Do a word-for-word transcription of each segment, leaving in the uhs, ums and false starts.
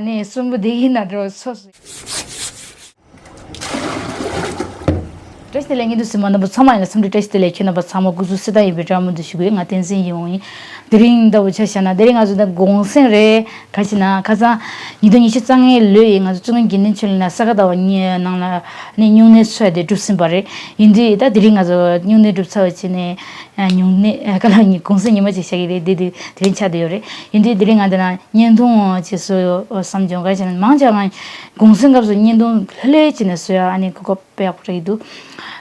ནས་གསོན་པོ་བསྡད་ཀྱི་ན་འགྲོ་སོ་སོ། བཀྲ་ཤིས་བདེ་ལེགས། ཉི་དུ་སི་མ་རྣམ་པ་ཚང་མ་ཡིན་ལ་འཚམས་འདྲི་བཀྲ་ཤིས་བདེ་ལེགས། ཁྱེད་རྣམ་པ་ཚང་མ་སྐུ་གཟུགས་གསལ་ཐང་ཡིན་པའི་བཀྲ་མོལ་དུ་ཞུ་གི་ཡོད། ང་བསྟན་འཛིན་ཡིན་འོང་ཡིན། དེ་རིང་ལྟ་བུ་ཆ་བཞག་ན་དེ་རིང་ང་ཚོ་ད་གུང་སེང་རེད། ག་ཅི་ན་ཁ་སང་ཉིས་སྟོང་ཉི་ཤུ་རྩ་ལྔའི་ལོ་ཡིན། ང་ཚོ་བཙུན་དགོན་དགེ་འདུན་ཆོས་གླིང་ན་ས་ག་ཟླ་བ་གཉིས་ནང་ལ་ནས་སྨྱུང་གནས་ཚོགས་དེ་གྲུབ་ཟིན་པ་རེད། ཡིན་དུས་ད་དེ་རིང་ང་ཚོ་སྨྱུང་གནས་གྲུབ་ཚར་བ་བྱས་ནས་སྨྱུང་གནས་ག་ལ་གུང་སེང་ཉི་མ་ཅིག་བཞག་གི་རེད། དེ་དེ་དེ་རིང་ཆགས་བསྡད་ཡོད་རེད། ཡིན་དུས་དེ་རིང་ང་འདི་ན་བརྙན་ཐུང་བྱེད་སྲོལ་བསམ་བྱུང་། ག་ཅི་ན་མང་ཆེ་བ་གུང་སེང་སྐབས་སུ་བརྙན་ཐུང་ལྷོད་ལྷོད་བྱས་ནས་བཟོ་ཡ་ཨ་ནི་གོ་སྐབས་དཔེ་ཡག་པོ་རག་གི་འདུག་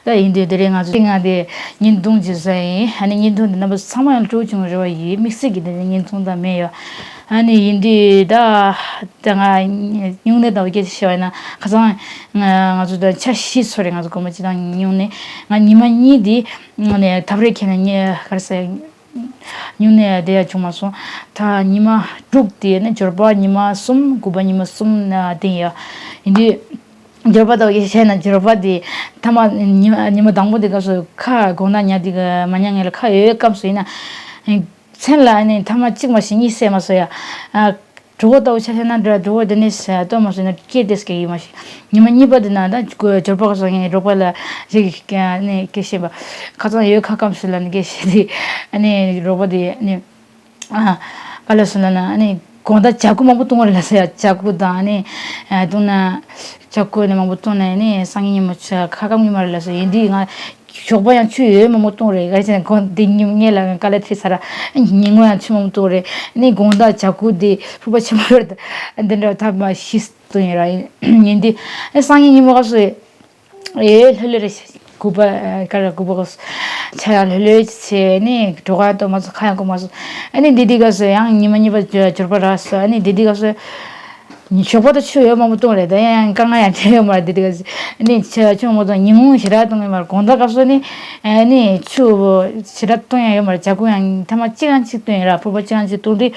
ད་ཡིན་དུས་དེ་རིང་ང་ཚོ་ང་དེ་བརྙན་ཐུང་ཅིག་བཟོས་ཡིན། ཨ་ནི་བརྙན་ཐུང་འདི་རྣམ་པ་ཚང་མ་ཡང་སྤྲོ་བྱུང་རེ་བ་ཡིན། དམིགས་བསལ་གྱི་དེ་ནི་བརྙན་ཐུང་དང་མེད་ཡོད། ཨ་ནི་ཡིན་དུས་ད་ད་ང་སྨྱུང་གནས་ཟླ་བ་བརྒྱད་ཅིག་བྱས་པ་ཡིན་ན་ཁ་སང་ང་ང་ཚོ་ད་ཆ་བཞི་ཚོ་རེད། ང་ཚོ་དགོན་པ་སྤྱི་དང་སྨྱུང་གནས་ང་ཉི་མ་གཉིས་དེ་ནས་ཐབ་རེ་ཁྱེར་ནས་ག་རེ་ཟེར། སྨྱུང་གནས་བསྡད་ཡ་བྱུང་མ་སོང་། ད་ཉི་མ་དྲུག་དེ་ནི་འབྱོར་པ་ཉི་མ་གསུམ་དགུ་པ་ཉི་མ་གསུམ་ན་བསྡད་ཡ། ཡིན་དུས་འབྱོར་པ་དང་བཤད་ན་འབྱོར་པ་དེ་ཐ་མ་ཉི་མ་ཉི་མ་དང་པོ་དེ་སྐབས་སུ་ཁ་དགོང་དག་ཉལ་དེ་གི་མ་ཉལ་ངེས་ལ་ཁ་ཡོད་སྐབས་སུ་ཡིན་ན་མཚན་ལ་ནི་ཐ་མ་གཅིག་མ་ཞིག་གཉིད་སད་མ་སོང་ཡ། གྲོད་ཁོག་ལྟ་བུ་ཆ་བཞག་ན་འདྲ། གྲོད་ཁོག་དེ་ནས་ལྟོས་མ་སོང་ན་སྐྱེ་དེ་སྐྱེ་ཡིན་མ་ཤེས། ཉི་མ་གཉིས་པ་དེ་ན་ད་འབྱོར་པ་ག་སོང་ངས་རོགས་པ་ལ་རིག་ནས་སྐད་བཤད་པ། ཁ་སང་ཡོད་ཁ་སྐམ་སུ་ལ་ནི་སྐད་བཤད་དེ་ཨ་ནི་རོགས་པ་དེ་ནི་ཨ་ག་ལ་སོང་ལ་ན་ཨ་ནི་དགོང་དག་ཇ་ཁུ་མང་པོ་བཏུང་བ་རེད་ལ་ཟེར་ཡ། ཇ་ཁུ་དང་ཨ་ནི་བཏུང་ན་ཇ་ཁུ་ནི་མང་པོ་བཏུང་ན་ཨ་ནི་སང་ཉིན་ཉིན་མོ་ཁ་སྐམ་གི་མ་རེད་ལ་ཟེར། ཡིན་དུས་ང་ཞོགས་པ་ཡང་ཆུ་ཡོད་མང་པོ་བཏུང་རེད། ག་རེ་བྱས་ན་དགོང་དེ་ཉིན་ངས་ལ་དཀའ་ལས་ཁྲིད་ཚར། ཉིན་ངོ་ཡང་ཆུ་མང་པོ་བཏུང་རེད། ནི་དགོང་དག་ཇ་ཁུ་དེ་ཕུར་པ་ཆེན་པོ་རེད། འདི་འདྲ་ཐབས་མ་ཤི་བཏུང་ཡིན་ར། ཡིན་དུས་སང་ཉིན་ཉིན་མོ་སྐབས་སུ་ཨེ་ལྷོད་ལྷོད་རེད། དགུ་པ་ཀ་ར་དགུ་པ་སྐབས་སུ་ཆ་ཡང་ལྷོད་ལྷོད་བྱས་ནི་གྲོད་ཁོག་ཡང་ལྟོགས་མ་སོང་། ཁ་ཡང་སྐོམ་མ་སོང་། ཨ་ནི་འདི་དུས་སྐབས་སུ་ཡང་ཉི་མ་གཉིས་པ་འབྱོར་པ་རག་སོང་། ཨ་ནི་འདི་དུས་སྐབས་སུ། ཞོགས་པ་དང་ཆུ་ཡོད་མང་པོ་བཏུང་རེད། ད་ཡང་དཀའ་ངལ་ཡང་འཕྲད་ཡོད་མ་རེད། དེ་དུས་ནི་ཆུ་ཆུ་མང་པོ་བཏུང་། ཉིན་གུང་ཞེ་དྲག་བཏུང་ཡོད་མ་རེད། དགོང་དག་སྐབས་སུ་ནི་ཨ་ནི་ཆུ་ཞེ་དྲག་བཏུང་ཡང་ཡོད་མ་རེད། ཇ་ཁུ་ཡང་ཐ་མ་གཅིག་ཡང་གཅིག་བཏུང་ཡོད་ར། ཕུར་པ་གཅིག་ཡང་གཅིག་བཏུང་དུས་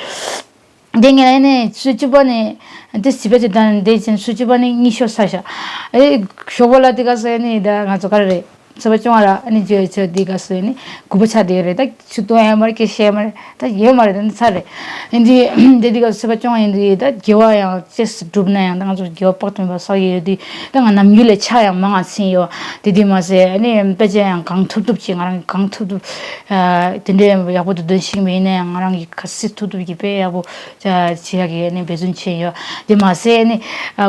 དེ་ངས་ཨ་ནི་ཆུ་ཚོད་བཅུ་པ་ནས་དེ་བྱིས་པ་ཅིག་དང་དེ་བྱས་ཆུ་ཚོད་བཅུ་པ་ནས་གཉིད་ཤོར་ཚར་ཤག་ཨེ་ཞོགས་པ་ལ་དེ་སྐབས་སུ་ཨ་ནི་ད་ང་ཚོ་ག་རེ་རེད། ཚོད་པ་བཅོ་ལྔ་ར་ཨ་ནི་བརྗོད་བྱ་འདི་ག་སོ་ནི་དགུ་པ་ཆགས་བསྡད་ཡོད་རེད། ད་ཆུ་བཏུང་ཡ་མ་རེད། སྐད་བཤད་ཡ་མ་རེད། ད་ཡོད་མ་རེད། ད་ནི་ཚར་རེད། ཨ་ནི་འདི་འདི་ག་ཚོད་པ་བཅོ་ལྔ་ཡིན་དུས་ད་དགེ་བ་ཡང་ཅེས་སྒྲུབ་ན་ཡང་ད་ང་ཚོ་དགེ་བ་དཔག་ཏུ་མེད་པ་བསགས་ཡོད་དུས་ད་ང་ནམ་རྒྱུན་ལས་ཆ་ཡང་མང་ང་ཕྱིན་ཡོད། དེ་དུས་མ་ཟད་ཨ་ནི་དཔེ་ཆ་ཡང་གང་ཐུབ་ཐུབ་ཅིག་ང་རང་གང་ཐུབ་ཐུབ་དེ་འདྲའི་ཡག་པོ་དུ་འདོན་ཤེས་མེད་ན་ཡང་ང་རང་གི་ག་སྲིད་ཐུབ་ཐུབ་ཀྱི་དཔེ་ཡག་པོ་བྱེད་ཡག་གི་ཨ་ནི་འབད་བརྩོན་བྱས་ཡོད། དེ་མ་ཟད་ཨ་ནི་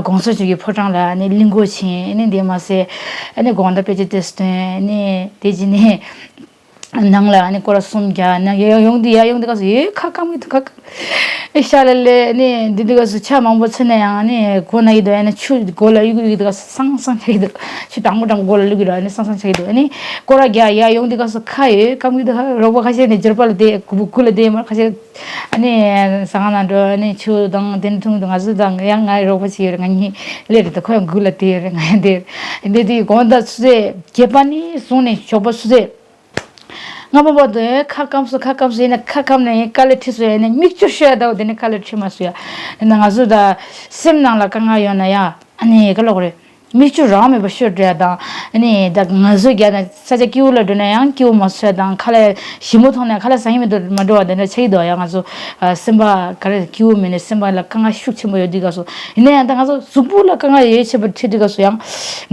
གོང་ས་མཆོག་གི་ཕོ་བྲང་ལ་ཨ་ནི་གླིང་སྐོར་ཕྱིན། ཨ་ནི་དེ་མ་ཟད་ཨ་ནི་དགོང་དག་དཔེ་ཆ་དེ་སྟོན། ཨ་ནི་དེ་རྗེས་ནས་ནང་ལ་ཨ་ནི་སྐོར་ར་གསུམ་རྒྱག་ནང་ཡ་ཡོང་དུས་ཡ་ཡོང་དུས་སྐབས་སུ་ཡོད་ཁ་སྐམ་གི་འདུག་ཁ་སྐམ་ཨེ་ཤ་ལ་ལས་ཨ་ནི་འདི་འདི་སྐབས་སུ་ཆ་མང་པོ་ཚུད་ན་ཡང་ཨ་ནི་མགོ་ན་གི་འདུག་ཨ་ནི་ཆུ་མགོ་ལ་གཡུག་གི་འདུག་སྐབས་སུ་སང་སང་ཆགས་ཀྱི་འདུག་ཆུ་དྲང་པོ་དྲང་པོ་མགོ་ལ་བླུགས་ཀྱི་འདུག་ཨ་ནི་སང་སང་ཆགས་ཀྱི་འདུག་ཨ་ནི་སྐོར་ར་རྒྱག་ཡ་ཡོང་དུས་སྐབས་སུ་ཁ་ཡོད་སྐམ་གི་འདུག་རོགས་པ་ཁ་ཤས་ནས་འབྱོར་པ་ལ་དེ་གུ་གུ་ལ་དེ་མར་ཁ་ཤས་ཨ་ནི་ཟ་ཁང་ནང་འགྲོ། ཨ་ནི་ཆུ་དང་དེ་འཐུང་དུས་ང་ཚོ་དང་ཡང་ང་རོགས་པ་ཅིག་ཡོད་རེད། ང་གཉིས་སླེབས་རེད། ད་ཁོ་ཡང་གུ་ལ་དེ་ཡོད་རེད། ང་ཡང་དེ་ཡོད་རེད། འདི་དུས་དགོང་དག་ཆུ་ཚོད་བརྒྱད་པ་ནས་བཟུང་ནས་ཞོགས་པ་ཆུ་ཚོད་ལྔ་པ་བར་དུ་ཁ་སྐམ་སོང་། ཁ་སྐམ་སོང་། ཡིན་ན་ཁ་སྐམ་ནས་ཡིན་དཀའ་ལས་ཁྲིད་སོང་། ཡིན་ན་མིག་ཆུ་ཤོར་ཡ་ད་འོ་དེ་ནས་དཀའ་ལས་ཁྲིད་མ་སོང་ཡ། ཡིན་ན་ང་ཚོ་ད་སེམས་ནང་ལ་དཀའ་ངལ་ཡོད་ན་ཡ་ཨ་ནི་ག་ལོག་རེད། མིག་ཆུ་རང་མེད་པ་ཤོར་འགྲོ་ཡ་དང་ཨ་ནི་ད་ང་ཚོ་རྒྱ་ན་ས་ཆ་སྐྱིད་པོ་ལ་འགྲོ་ན་ཡང་སྐྱིད་པོ་མ་བཟོ་ཡ་དང་ཁ་ལག་ཞིམ་པོ་མཐོང་ན་ཡང་ཁ་ལག་ཟ་སྙིང་མི་འདུག་མ་འགྲོ་བ་དེ་འདྲ་ཆགས་ཀྱི་འདུག་ཡ། ང་ཚོ་སེམས་པ་ག་རེ་སྐྱིད་པོ་མེད་ནས་སེམས་པ་ལ་དཀའ་ངལ་ཤུགས་ཆེན་པོ་ཡོད་དུས་སྐབས་སུ་ཡིན་ན་ཡང་ད་ང་ཚོ་གཟུགས་པོ་ལ་དཀའ་ངལ་ཡོད་ཆེད་པར་ཁྲིད་དུས་སྐབས་སུ་ཡང་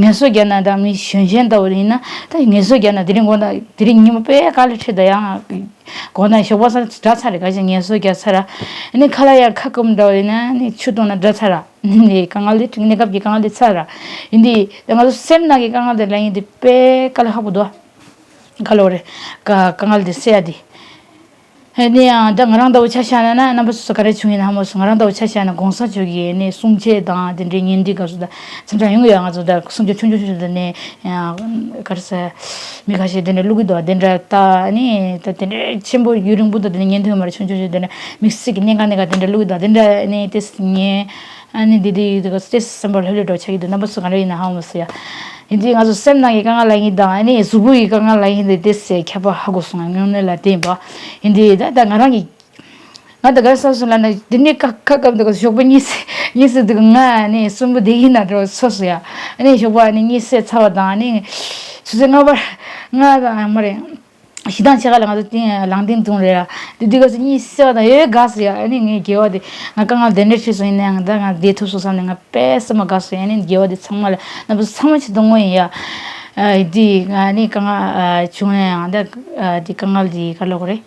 ངལ་གསོ་རྒྱག་ན་ད་མི་གཞོན་གཞོན་ལྟ་བུ་ཡིན་ན་ད་ངལ་གསོ་རྒྱག་ན་དེ་རིང་དགོང་དག་དེ་རིང་ཉིན་མོ་དཔེ་དཀའ་ལས་ཁྲིད་ད་ཡང་། དགོང་དག་ཞོགས་པ་སང་འདྲ་ཚར་རེད། ག་ཅིག་ངལ་གསོ་རྒྱག་ཚར་ར། ཨ་ནི་ཁ་ལག་ཡང་ཁ་སྐོམ་འདྲ་བ་ཡིན་ན་ཨ་ནི་ཆུ་བཏུང་ན་འདྲ་ཚར་ར། ཨ་ནི་དཀའ་ངལ་དེ་གནས་སྐབས་ཀྱི་དཀའ་ངལ་དེ་ཚར་ར། ཡིན་དུས་ད་ང་ཚོ་སེམས་ནང་གི་དཀའ་ངལ་དེ་ལ་ཡིན་དུས་དཔེ་དཀའ་ལས་ཁག་པོ་འདུག་ག་ལོ་རེད། དཀའ་དཀའ་ངལ་དེ་སེལ་ཡ་དེ། ཨ་ནི་ཡང་ད་ང་རང་ལྟ་བུ་ཆ་བཞག་ན་ན་རྣམ་པ་སོ་སོ་ག་རེ་བྱུང་ཡིན་ན་ཧ་མ་སོང་། ང་རང་ལྟ་བུ་ཆ་བཞག་ན་གོང་ས་མཆོག་གི་ཨ་ནི་གསུང་ཆོས་དང་དེ་འདྲའི་བརྙན་འཕྲིན་སྐབས་སུ་ད་འཚམས་འདྲ་ཡོང་གི་ཡོད། ང་ཚོ་ད་གསུང་ཆོས་ཆུང་ཆུང་ཆུང་དུ་ནས་ཡང་ག་རེ་ཟེར། མི་ཁ་ཤས་དེ་འདྲ་བླུག་གི་འདུག་དེ་འདྲ་ད་ནི་ད་དེ་འདྲ་ཆེན་པོ་ཡུན་རིང་པོ་ད་དེ་འདྲ་ཉན་ཐུབ་མ་རེད། ཆུང་ཆུང་ཆུང་དེ་འདྲ་དམིགས་བསལ་གྱི་གནད་འགག་གནད་འགག་དེ་འདྲ་བླུག་གི་འདུག་དེ་འདྲ་ནི་ཏེ་ཉན། ཨ་ནི་དེ་དེ་ཡི་དེ་ག་ཏེ་སེམས་པ་ལྷོད་ལྷོད་འགྲོ་ཆགས་ཀྱི་འདུག་རྣམ་པ་ཚོ་ག་འདྲ་ཡིན་ན་ཧ་མ་སོ་ཡ། ཡིན་དུས་ང་ཚོ་སེམས་ནང་གི་དཀའ་ངལ་ལ་ཡིན་དང་ཨ་ནི་གཟུགས་པོ་ཡི་དཀའ་ངལ་ལ་ཡིན་དེ་ཏེ་ཁྱད་པར་ཧ་གོ་སོང་། ང་དངོས་གནས་ལ་བསྟན་པ་ཡིན་དུས་ད་ད་ང་རང་གི་ང་ད་ག་རེ་བསམ་སོང་ལབ་ན་དེ་ནས་ཁ་ཁ་སྐམ་འདུག་ཞོགས་པ་གཉིད་སད་གཉིད་སད་འདུག་ང་ནི་གསོན་པོ་བསྡད་ཀྱི་ན་འགྲོ་སོ་སོ་ཡ། ཨ་ནི་ཞོགས་པ་ཨ་ནི་གཉིད་སད་ཚར་བ་དང་ཨ་ནི་ཆུ་ཚོད་ལྔ་པར་ལྔ་དང་མ་རེད། གཞི་དང་ཕྱེད་ཀ་ལ་ང་ཚོ་ཏིང་ལང་ཏིང་ཏུང་རེད་ཡ། དེ་དུས་སྐབས་སུ་གཉིད་སད་པ་དང་ཡོད་དགའ་སོང་ཡ། ཨ་ནི་ངའི་དགེ་བ་དེ་ང་དཀའ་ངལ་དེ་འདྲ་འཕྲད་སོང་ཡིན་ནའང་ད་ང་བསྡད་ཐུབ་སོང་བསམ་ནས་ང་དཔེ་སེམས་པ་དགའ་སོང་ཡ། ཨ་ནི་དགེ་བ་དེ་ཚང་མ་ལ་རྣམ་པ་ཚང་མ་ཆེད་དུ་བསྔོ་ཡིན་ཡ། ཨ་དེ་ང་ནི་དཀའ་ངལ་བྱུང་ནའང་ད་དེ་དཀའ་ངལ་དེ་ག་ལབ་དགོས་རེད།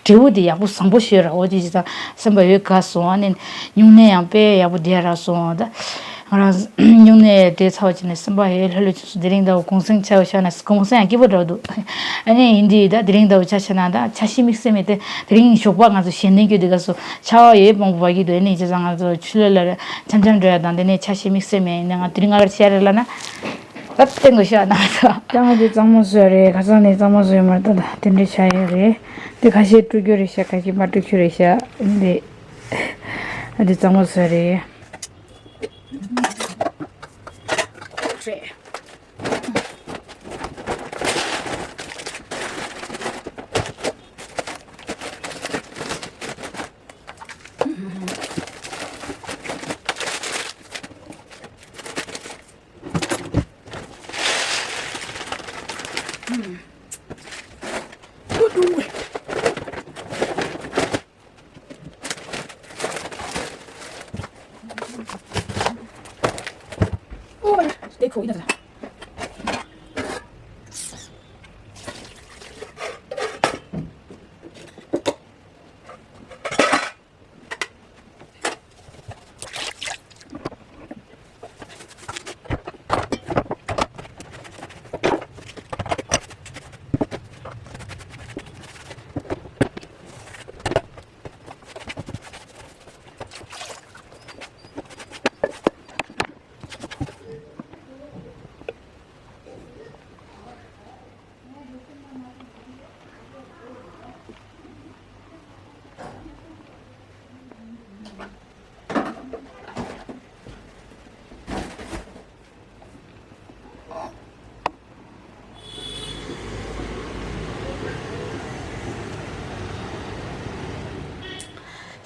འབྲས་བུ་དེ་ཡག་པོ་བཟང་པོ་ཤོད་ར། འོ་དེ་ཅི་ཙང་སེམས་པ་ཡོད་དགའ་སོང་། ཨ་ནི་སྨྱུང་གནས་ཡང་དཔེ་ཡག་པོ་བསྡད་ར་སོང་། ད་ང་རང་སྨྱུང་གནས་བསྡད་ཚར་བ་བྱས་ནས་སེམས་པ་ཡོད་ལྷོད་ལྷོད་བྱུང་སོང་། དེ་རིང་ད་གུང་སེང་ཆགས་བཞག་ན་གུང་སེང་ཡང་སྐྱིད་པོ་འདྲ་བོ་འདུག་ཨ་ནི་ཡིན་དུས་ད་དེ་རིང་ད་ཆ་བཞག་ན་ད་ཆ་ཤས་དམིགས་བསལ་མེད་དེ། དེ་རིང་ཞོགས་པ་ང་ཚོ་གཞས་གཏོང་རྒྱུ་དེ་ག་སོ་ཆར་པ་ཡོད་མང་པོ་བབས་ཀྱི་འདུག་ཨ་ནི་ཅི་ཙང་ང་ཚོ་ཆུ་ལོག་ལ་འཆམ་འཆམ་འགྲོ་ཡ་དང་དེ་ནས་ཆ་ཤས་དམིགས་བསལ་མེད། ཡིན་ན་ང་དེ་རིང་ང་གར་བཤད་རེད་ལབ་ན། ད་བསྟན་དགོས་ཤག་ན་ཚོ། ད་ང་དེ་གཙང་མ་བཟོས་རེད། ཁ་སང་ནས་གཙང་མ་བཟོས་མ་རེད། ད་ད་དེ་འདྲ་ཆགས་ཡོད་རེད། དེ་ཁ་ཤས་དཀྲུག་རྒྱུ་རེད་ཤག་ཁ་ཤས་མ་དཀྲུག་རྒྱུ་རེད་ཤག་འདི་ཨ་དེ་གཙང་མ་བཟོས་རེད། རེད།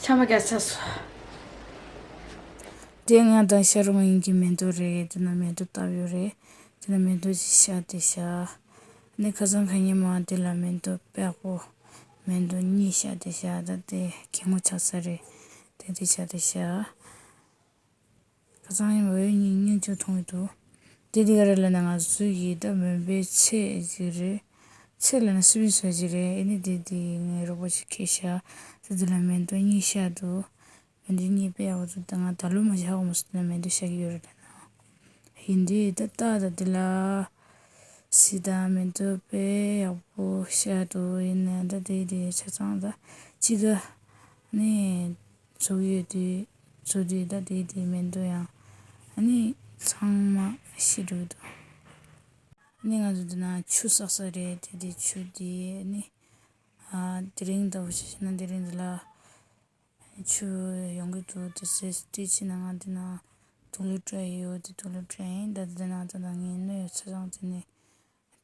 ཆམ་པ་བརྒྱབ་ཚར་སོང་། དེ་ང་དང་ཤ་རུ་མ་ཡིན་གྱི་མེ་ཏོག་རེད། དེ་ན་མེ་ཏོག་བཏབ་ཡོད་རེད། དེ་ན་མེ་ཏོག་ཅིག་ཤ་དེ་ཤ། ནི་ཁ་སང་ཁ་ཉིན་མ་དེ་ལ་མེ་ཏོག་དཔེ་ཡག་པོ། མེ་ཏོག་གཉིས་ཤ་དེ་ཤ། ད་དེ་གད་མོ་ཆགས་ས་རེད། དེ་དེ་ཤ་དེ་ཤ། ཁ་སང་ཡིན་འོད་གཉིས་གཉིས་ཆུ་འཐུང་ཡོད་དོ། དེ་དེ་ག་རེ་ལབ་ན་ང་ཚོ་གི་ད་མོན་པའི་ཚལ་ཅིག་རེད། ཚལ་ལབ་ན་སི་པན་བཟོ་ཅིག་རེད། ཨེ་ནི་དེ་དེ་ངའི་རོགས་པ་ཅིག་ཁྱེར་ཤག་དེ་དེ་ལ་མེ་ཏོག་གཉིས་ཤ་འདུག་མེ་ཏོག་གཉིས་དཔེ་ཡག་པོ་འདུག་ད་ང་ད་ལོ་མ་ཤ་གོ་མ་སོང་། དེ་ལ་མེ་ཏོག་ཤ་གི་ཡོད་རེད་ལབ་ན། ཡིན་དེ་ད་ལྟ་ད་དེ་ལ་སི་ད་མེ་ཏོག་དཔེ་ཡག་པོ་ཤ་འདུག་ཡིན་ན་ད་དེ་དེ་ཆ་ཚང་ད་ཅི་ག་ནི། བཙུགས་ཡོད་དུས་བཙུགས་དུས་ད་དེ་དེ་མེ་ཏོག་ཡང་ཨ་ནི་ཚང་མ་ཤི་འགྲོ་གི་འདུག་ཨ་ནི་ང་ཚོ་འདི་ན་ཆུ་བསགས་ས་རེད། དེ་དེ་ཆུ་དེ་ཨ་ནི་ཨ་དེ་རིང་ལྟ་བུ་ཞིག་བྱས་ན་དེ་རིང་འདི་ལ་ཆུ་ཡོང་གི་འདུག་དེ་ཚེ་དེ་ཕྱི་ན་ང་འདི་ན་དུག་ལོག་སྤྲད་ཡོད། དེ་དུག་ལོག་སྤྲད་ཡིན། ད་འདི་ན་ད་ད་ངའི་སྣོད་ཡོད་ཚ་ཚང་དེ་ནས་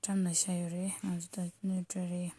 བཀྲམ་ལ་བཞག་ཡོད་རེད། ང་ཚོ་ད་སྣོད་སྤྲོད་རེད།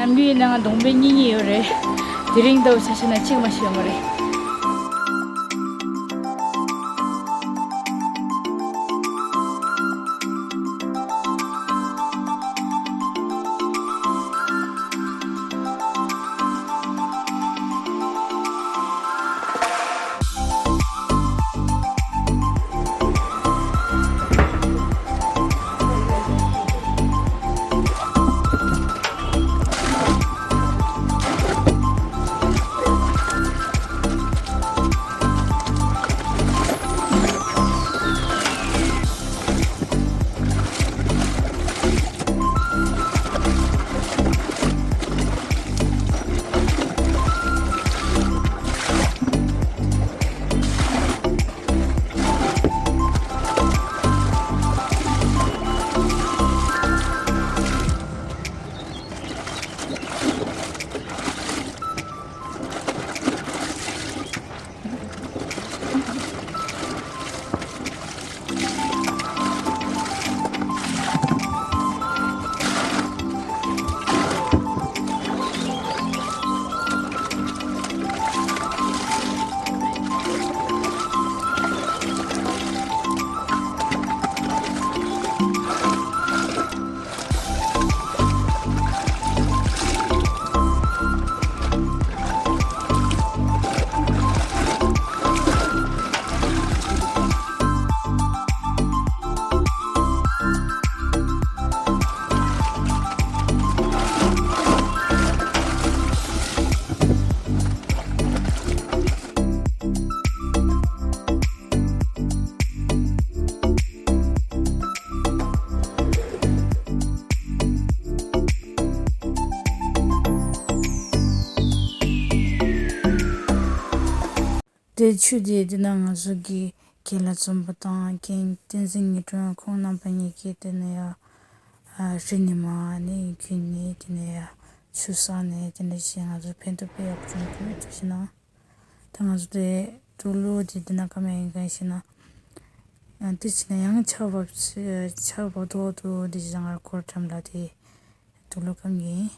ནམ་རྒྱུན་ཡིན་ན་ང་གདོང་པའི་གཉིས་གཉིས་ཡོད་རེད། དེ་རིང་ལྟ་བུ་ཆ་བཞག་ན་གཅིག་མ་ཞིག་ཡོད་མ་རེད། ཆུ་དེ་དེ་ན་ང་ཚོ་གི་རྒན་ལགས་འཛོམས་པ་དང་རྒན་བསྟན་འཛིན་ཉི་སྒྲོན་ཁོང་རྣམ་པ་གཉིས་ཀྱིས་དེ་ནས་ཡ་ཨ་རི་ནས་མར་ནས་བརྒྱུད་ནས་དེ་ནས་ཡ་ཆུ་བསགས་ནས་དེ་འདྲ་བྱས་ང་ཚོ་ཕན་ཐོགས་དཔེ་ཡག་པོ་བྱུང་འདུག་ཐུགས་རྗེ་གནང་། ད་ང་ཚོ་དེ་དུག་ལོག་དེ་དེ་ན་ཀ་མེད་ཡིན་གང་ཞེ་ན། ཡང་དེ་བྱས་ན་ཡང་ཆར་བབས་ཆར་བབས་ཐོག་ཏུ་དེ་བྱས་ང་སྐོར་འགྲམ་ལ་དེ་དུག་ལོག་ཀམ་ཡིན།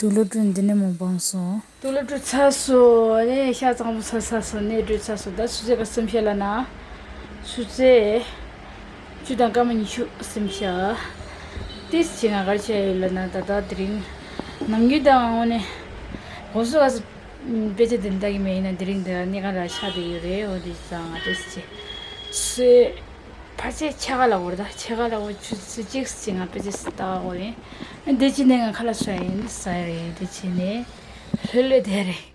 དུག་ལོག་དྲུད་འདི་ནས་མོ་སྤངས་སོང་། དུག་ལོག་དྲུད་ཚར་སོང་། ཨ་ནི་ཤ་གཙང་པོ་ཚར་ཚར་སོང་། ནས་དྲུད་ཚར་སོང་། ད་སུ་ཚེ་ག་སེམས་ཤ་ལ་ན། སུ་ཚེ། བཅུ་དང་སྐར་མ་ཉི་ཤུ་སེམས་ཤ། ཏིས་ཅི་ང་གར་ཆ་ཡོད་ལ་ན་ད་ད་དེ་རིང་། ནམ་རྒྱུན་དང་འོ་ནས། གོང་སུ་ག་སུ། དཔེ་ཆ་དེ་འདྲ་གི་མེད་ཡིན་ན་དེ་རིང་འདི་གནས་ག་ལ་ཆ་དེ་ཡོད་རེད། འོ་དེ་ཙང་ང་ཏིས་ཅི། སུ། ཕལ་ཆེར་ཕྱེད་ཀ་ལ་འོར་ད་ཕྱེད་ཀ་ལ་འོར་ཆུ་ཚོད་གཅིག་ཙམ་ང་དཔེ་ཆ་ལྟ་ག་འོ་ཡིན། འདི་ཕྱི་ནས་ང་ཁ་ལག་ཟ་ཡིན་ཟ་ཡ་རེད། འདི་ཕྱི་ནས་ལྷོད་ལྷོད་བསྡད་རེད།